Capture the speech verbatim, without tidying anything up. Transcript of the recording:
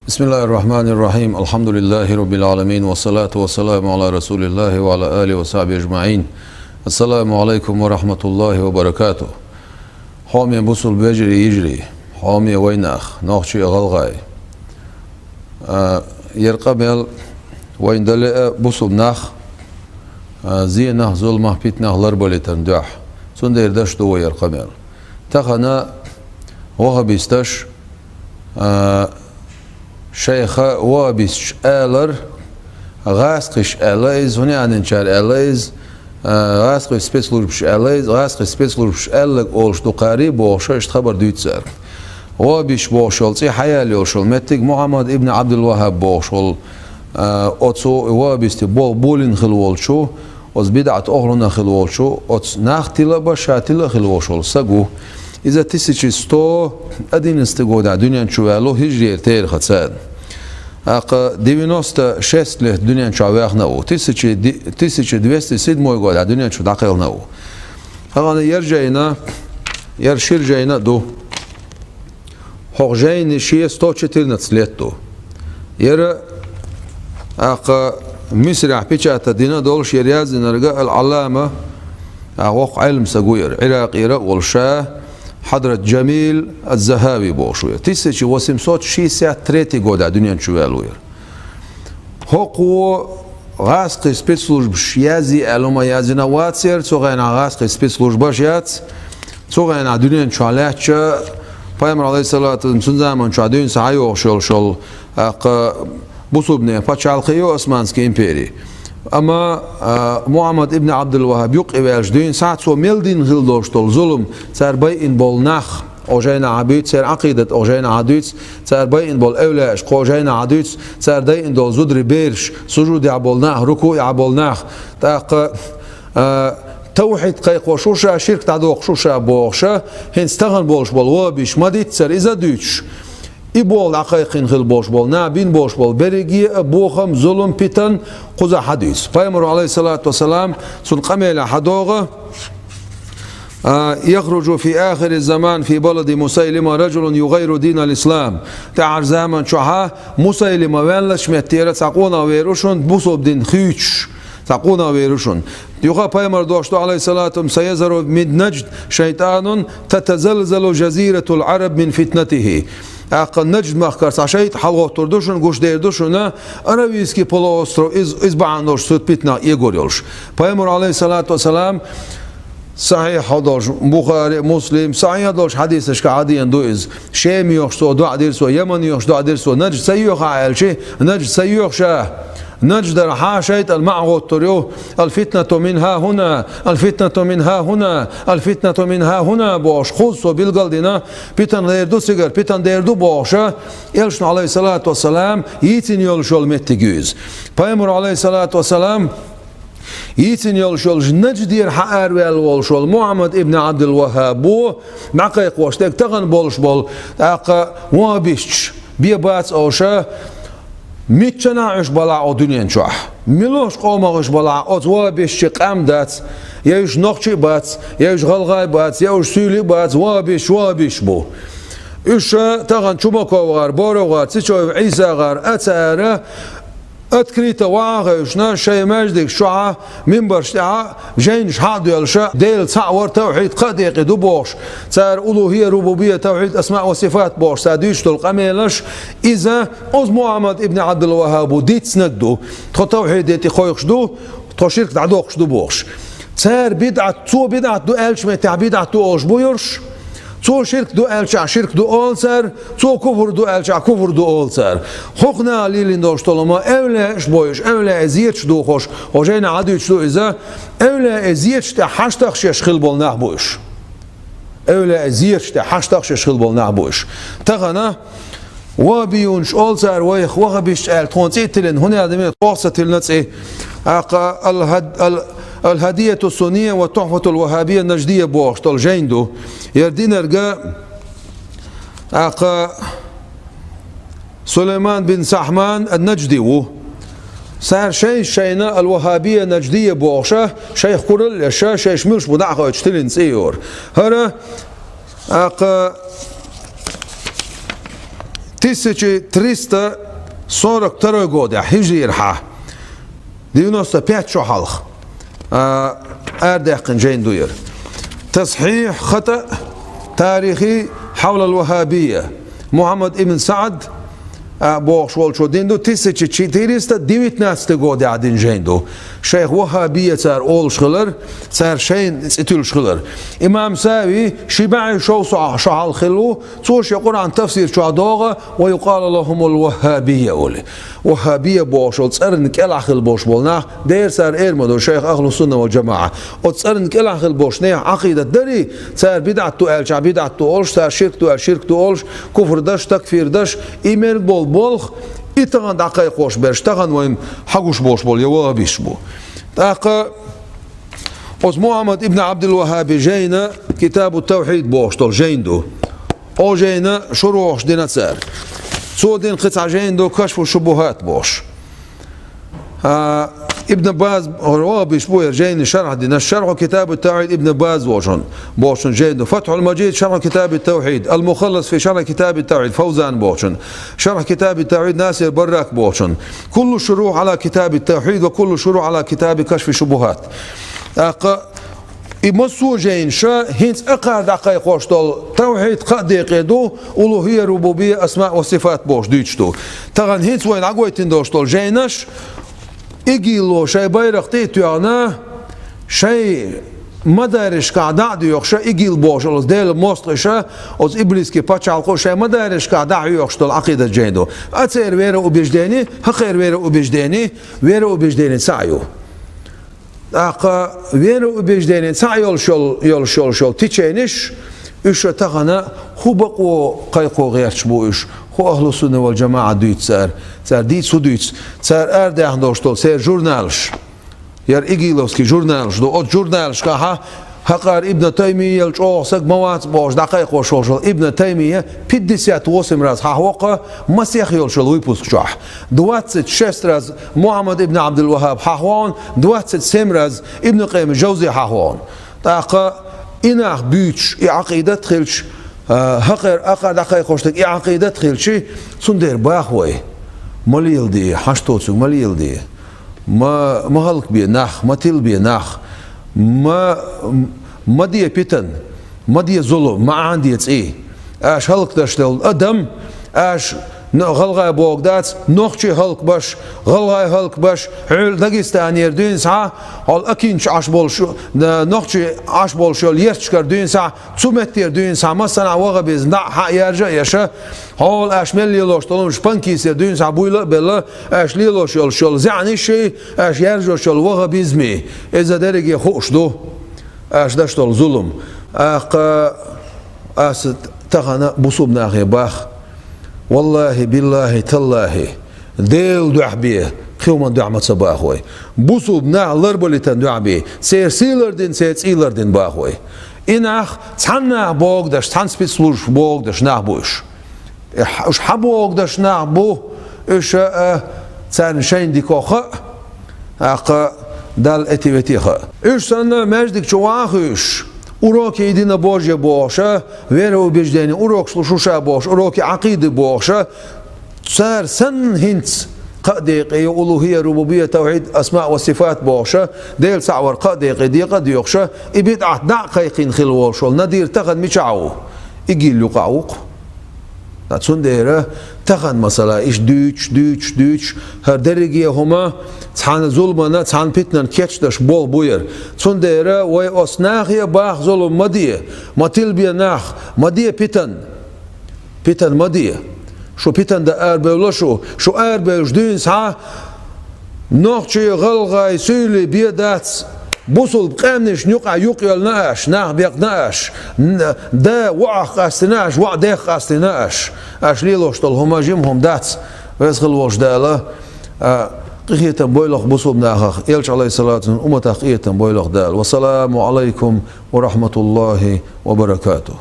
بسم الله الرحمن الرحيم. الحمد لله رب العالمين، والصلاة والسلام على رسول الله وعلى آله وصحبه أجمعين. السلام عليكم ورحمة الله وبركاته. Хьоме бусулба вежарий, йижарий, хьоме вайнах, нохчий, гӀалгӀай. А, ер къамел вайна дале а бусулба нах, а, зенах, зуламах, питанах ларбалийтан дуьхьа. Цундела деш ду вай ер къамел. Тахана вахабисташ, а, шайха вахабисташ алар, гӀазкхиш аьлла иза, хӀунда аьнначара аьлла иза, а, гӀазкхий спецслужбаш аьлла иза, гӀазкхий спецслужбаш аьлларг олуш ду кхари бохуш, иштта хабар дуьйцу цара. Вахабисташ бохуш йолу цӀе хьаяьлла йолуш йолу меттиг Мухьаммад ибн Ӏабдул-ВаххӀаб бохуш волу, а, оцу вахабистийн болх болийна хилла волчу, оцу бидӀат охӀлунах хилла волчу, оцу нах тила а бан, ша тила а хилла волуш волу стаг ву. Иза тысяча сто одиннадцатый годехь дуьнен чу ваьлла ву хӀижрера терахаца. ТӀаккха девяносто шесть лет дуьнен чохь ваьхна а ву, тысяча ди-, тысяча двести седьмой годехь дуьнен чу дӀакхелхина а ву. Хьалхана ер жайна, ер шира жайна а ду. ХӀокху жайни шен сто четырнадцать лет ду. Яра, тӀаккха, Мисрехь печатать дина долуш, яра яздинарг ал-Ӏаллама, а, воккха Ӏелам стаг ву яра, Ӏиракъера а волуш, Хьадрат Джамил аз-Захави бохуш ву яра. Тысяча восемьсот шестьдесят третий годехь дуьнен чу ваьлла ву яра. ХӀокхо гӀазкхий спецслужбаш язъе аьлла хӀума яздина вац яра, цу хенахь гӀазкхий спецслужбаш яц, цу хенахь дуьнен чохь лаьттачу, Пайхамар, Ӏалайхиссалату вассалам, цуьнан заманчохь дуьйна схьа хьайогӀуш йолуш йолу, тӀаккха, бусулбанийн пачхьалкхе ю Османский импери. Амма, а, Мухьаммад ибн Ӏабдул-ВаххӀаб юккъе ваьлча дуьйна схьа цо мел дина хилла долуш долу зулам, цара байина болу нах, оха жайнахь а дуьйцу, церан Ӏакъидат оха жайнахь а дуьйцу, цара байина болу эвлаяаш кхо жайнахь а дуьйцу, цара дайина долу зударий бераш, сужудехь болу нах, рукуӀехь болу нах, тӀаккха, а, тавхьид кхайкхош ву ша, ширк дӀадоккхуш ву ша бохуш, хӀинца тахана болуш болу вахабисташ ма-диццара иза а дуьйцуш, и болх дӀакхайкхина хилла болуш болу нах бина болуш болу берриге а бохам, зулам, питан кхузахь хьадуьйцу. Пайхамаро, Ӏалайхиссалату вассалам, цуьнан къамелехь хьадогӀу, а, «يخرج في آخر الزمان في بلد مسيلمة رجل يغير دين الإسلام». ТӀаьхьарчу заман чохь Мусайлима ваьллачу меттера цхьа къонах вер ву шуна, бусулба дин хуьйцуш, цхьа къонах вер ву шуна. Юха Пайхамар дош ду, Ӏалайхиссалату вассалам: «سيظهر من نجد شيطان تتزلزل جزيرة العرب من فتنته». ТӀаккха Нажд-махкара цхьа шайтӀа хьалагӀоттур ду шуна, гуш дер ду шуна, Аравийский полуостров из, из бахьана долуш цу питанах эгор йолуш. Пайхамар, Ӏалайхиссалату вассалам, сахьихь долуш, Бухари, Муслим, сахьихь долуш хьадисашка хьадеана ду иза. Шем йохуш цо доӀа дира цо, Яман йохуш доӀа дира цо, Нажд ца йоьху аьлча, Нажд ца йоьхуш а. Наждархьа шайтӀа маӀа гӀоттур ю, «الفتنة من ها هنا، الفتنة من ها هنا، الفتنة من ها هنا» бохуш, кхузза цо билгал дина, питан дер ду цигара, питан дер ду бохуш, элчано, Ӏалайхиссалату вассалам, йийцина йолуш йолу меттиг ю иза. Пайхамаро, Ӏалайхиссалату вассалам, йийцина йолуш йолуш Наждера хьаараваьлла волуш волу Мухьаммад ибн Ӏабдул-ВаххӀабо дӀакхайкхош дерг тахана болуш болу, тӀаккха вахабисташ бен бац оха, миччанахь уьш балахь оха дуьнен чохь. Муьлхачу къомах уьш балахь, оцу вахабистийн къам дац, я уьш нохчий а бац, я уьш гӀалгӀай а бац, я уьш суьйлий а бац, вахабисташ, вахабисташ бу. Уьш тахана Чумаков гӀар, Боров гӀар, Цечоев Ӏийса гӀар, а цара открыто ваха а хевшина, шайн маьждигаш чохь, минбарш тӀехь жайнаш хьа а доьллуш, Дела цхьаъ вар, тавхьид кхаа декъе ду бохуш, цара улухӀия, рубубия, тавхьид асмаъ ва сифат бохуш, цара дуьйцуш долу къамелаш, иза оцу Мухьаммад ибн Ӏабдул-ВаххӀабо дийцинарг ду, тхо тавхьиде тӀе кхойкхуш ду, тхо ширк дӀадоккхуш ду бохуш. Цара бидӀат, цо бидӀат ду аьллачу меттехь бидӀат ду олуш бу уьш. Цо ширк ду аьллачохь ширк ду олу цара, цо куфр ду аьллачохь куфр ду олу цара. ХӀокху наха лелийна долуш долу хӀума эвлаяаш бу уьш, эвлаяийн зераш дохош, хӀокху жайнахь хьадуьйцуш ду иза, эвлаяийн зераш тӀехь хьаштагӀаш еш хилла болу нах бу уьш. Эвлаяийн зераш тӀехь хьаштагӀаш еш хилла болу нах бу уьш. Тахана вахабиюнаш олу цара вайх, вахабисташ аьлла, тхуна цӀе а тиллина, хӀунда аьлла дан мегар, оха ца тиллина цӀе. ТӀаккха ал-Хад-, ал-, «Ал-Хадияту Сунния ва Тухфатул Ваххабия Наждия» бохуш долу жайна ду. Яра динарг, тӀаккха, Сулайман бин Сахьман ан-Нажди ву. Цара шайна-шайна ал-Ваххабия Наждия бохуш, шайх куралла еш, шайш муьлш бу дӀа а хойтуш тиллина цӀе йора. ХӀара, тӀаккха, Тысяча триста сорок второй годехь, хьижрийрхьа, девяносто пять шо хьалха, а, арадаьккхина жайна ду яра. «Тасхьихь хатаъ тарихи хьавлал ваххабия». Мухьаммад ибн Саад, а, бохуш волчо дина ду, тысяча четыреста девятнадцатый годехь дина жайна ду. Шайх ваххабия цара олуш хилар, цара шайна цӀе туьллуш хилар. Имам Сави ши бӀе шовзткъа шо хьалха хилла ву, цо шен Къуръан тафсир чохь догӀу: «Ва юкъалу лахумул ваххабия», олий. Ваххабия бохуш волу цӀарна кӀелахь хилла болуш болу нах, дера цара эр ма ду шайх ахлу сунна вал жамаӀа. Оцу цӀарна кӀелахь хилла болуш нехан Ӏакъидат дарий, цара бидӀат ду аьлча, бидӀат ду олуш, цара ширк ду аьлча, ширк ду олуш, куфр даш, такфир даш, и мел болу болх, и тахана дӀакхайкхош берш, тахана вайна хьагуш болуш болу я ваххабиш бу. ТӀаккха оцу Мухьаммад ибн Абдул-Ваххаби жайна Китабу Тавхьид бохуш долу жайна ду. О жайна шурухаш дина цара. Цо дина кхин цхьа жайна ду Кашфу Шубухат бохуш. А, Ибн Баз, ваххабиш бу яра жайна шархь дина, Шарху Китабу Тавхьид Ибн Баз волчун, бохучун жайна ду. Фатхьул Мажид, Шарху Китаби Тавхьид, Ал-Мухаллас фи Шархи Китаби Тавхьид, Фавзан бохучун. Шарху Китаби Тавхьид, Насир Баррак бохучун. Куллу шурухь ала Китаби Тавхьид ва куллу шурухь ала Китаби Кашфи Шубухат. ТӀаккха и массо а жайнаша хӀинца акхар дӀакхайкхош долу тавхьид кхаа декъе ду, улухӀия, рубубия, асмаъ ва сифат бохуш дуьйцуш ду. Тахана хӀинца вайна дӀагойтина долуш долу жайнаш, игилло шайн байракх тӀе а тоьхна, шайн мадарисашкахь дӀа а доьхуш, игилла бохуш оцу Делан мостагӀаша, оцу иблиске пачхьалкхо шайн мадарисашкахь дӀа а хьоьхуш долу Ӏакъидат жайна ду. А церан вероубеждение, хӀокхеран вероубеждение, вероубеждение цхьаъ ю. ТӀаккха вероубеждение цхьаъ йолуш йолу, йолуш йолуш йолу теченеш, уьш тахана хӀун бакъо кхайкхо гӀерташ бу уьш, хӀун ахлу сунна вал жамаӀа дуьйцу цара, цара дийца хӀун дуьйцу, цара арадаьхна долуш долу церан журналаш, яра игиловский журналаш ду, оцу журналашкахьа хӀокхара Ибн Таймиял чӀогӀа саг ма вац бохуш дӀакхайкхош волуш волу Ибн Таймия пятьдесят восемь раз хьахьокху масех йолуш йолу выпуск чохь. Двадцать шесть раз Мухьаммад ибн Абдул-Ваххаб хьахвогӀун, двадцать семь раз Ибн Къайим Жавзи хьахвогӀун. ТӀаккха и нах буьйцуш, и Ӏакъидат хилча, а, хӀокхеран акхар дӀакхайкхош дерг и Ӏакъидат хилча, цундела баха вай: ма леладе, хьашт доцург ма леладе, ма, ма хӀаллакбе нах, ма тилбе нах, ма, ма де питан, ма де зулам, ма Ӏанаде цӀий. Аша хӀаллакдеш долу адам, аша но-, гӀалгӀай бохург дац, нохчий хӀаллакбеш, гӀалгӀай хӀаллакбеш, хьуьлла Дагестанера дуьйна схьа, хьол Акинчу Ӏаш болуш, н-, нохчий Ӏаш болуш йолу ерташкара дуьйна схьа, цу меттера дуьйна схьа, массанхьа ваххабизм дӀа а хьа яржа а еша, хьол аша мел лелош долу хӀумаш Панкисера дуьйна схьа буйла а белла, аша лелош йолуш йолу зеӀанаш а, аша яржош йолу ваххабизм а, иза дерриге хууш ду. Аша деш долу зулам. ТӀаккха аса тахана бусулба нахе бах: валлахӀи, биллахӀи, таллахӀи, Делан дуьхьа бен, кхин хӀуманна дуьхьа ма ца баха вай. Бусулба нах ларбалийтан дуьхьа бен, церан сий лардина, церан цӀий лардина баха вай. И нах цхьана нах богадеш, цхьана спецслужбаш богадеш нах бу уьш. Э, хьа-, уьш хьан богадеш нах бу, уьш, а, царна шайна дика хаьа, тӀаккха Далла эти-вети хаьа. Уьш санна маьждиг чу ван а хуьйшуш, уроки единобожия бохуша, вероубеждения урокаш луш шу ша бохуш, уроки Ӏакъиды бохуша, цара санна хӀинца кхаа декъе ю улухӀия, рубубия, тавхьид, асмаъ ва сифат бохуша, Дела цхьаъ вар кхаа декъе декъа а доьхуша, и бидӀат дӀа а кхайкхийна хилла волуш волу Надир тахана мичахь ву? Игилла юкъахь ву-кх. Ткъа цундела тахана, масала, иштта дуьйцуш, дуьйцуш, дуьйцуш, хӀара дерриге а хӀума цхьана зуламана, цхьана питанан кечдеш болх бу яра. Цундела вай оцу нахе а баха зулам ма де, ма тилбе нах, ма де питан. Питан ма де. Шу питан дан арабевлла шу, шу арабевллачу дуьйна схьа, нохчий, гӀалгӀай, суьйлий бен дац, бусулба къаьмнашна юкъахь юкъ йоьллина аш, нах бекъна аш, н-, да воӀах къастийна аш, воӀ дех къастийна аш. Аш лелош долу хӀума жима хӀума дац, веза хила волчу Дала, а, къинхетам бойла-кх бусулба нахах, Элча, Ӏалайхиссалату вассалам, умматах къинхетам бойла-кх Дала. Вассаламу Ӏалайкум ва рахьматуллахӀи ва баракатухӀ.